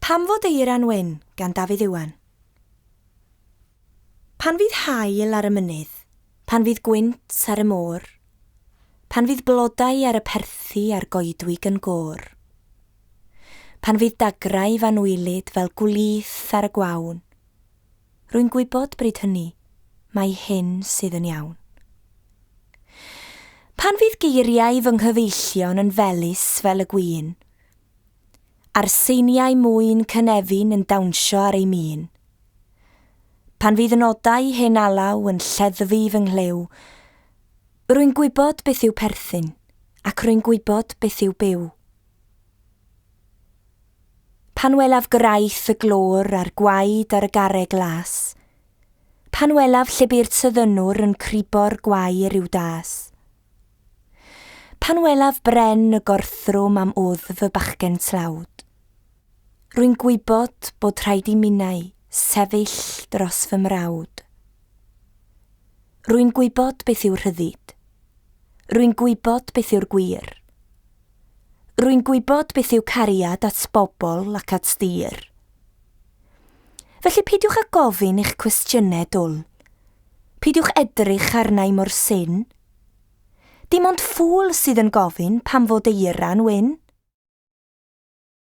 Pam fod Eira'n Wyn gan Dafydd Iwan. Pan fydd haul ar y mynydd, pan fydd gwynt ar y môr, pan fydd blodau ar y perthi a'r goedwig yn gôr, pan fydd dagrau f'anwylyd fel gwlith ar y gwaun, rwy'n gwybod bryd hynny mai hyn sydd yn iawn. Pan fydd geiriau fy nghyfeillion yn felys fel y gwin, A'r seiniau mwyn cynefin yn dawnsio ar ei min. Pan fydd nodau hen alaw yn lleddfu fy nghlyw, rwy'n gwybod beth yw perthyn, ac rwy'n gwybod beth yw byw. Pan welaf graith y glôr a'r gwaed ar y garreg las, pan welaf lle bu'r tyddynwr yn cribo'r gwair i'w das, Pan welaf bren y gorthrwm am wddf y bachgen tlawd, rwy'n gwybod bod rhaid i minnau sefyll dros fy mrawd. Rwy'n gwybod beth yw rhyddid. Rwy'n gwybod beth yw'r gwir. Rwy'n gwybod beth yw cariad at bobl ac at dir. Felly peidiwch â gofyn eich cwestiynau dwl. Peidiwch edrych arna i mor syn. Dim ond ffŵl sydd yn gofyn pam fod eira'n wyn.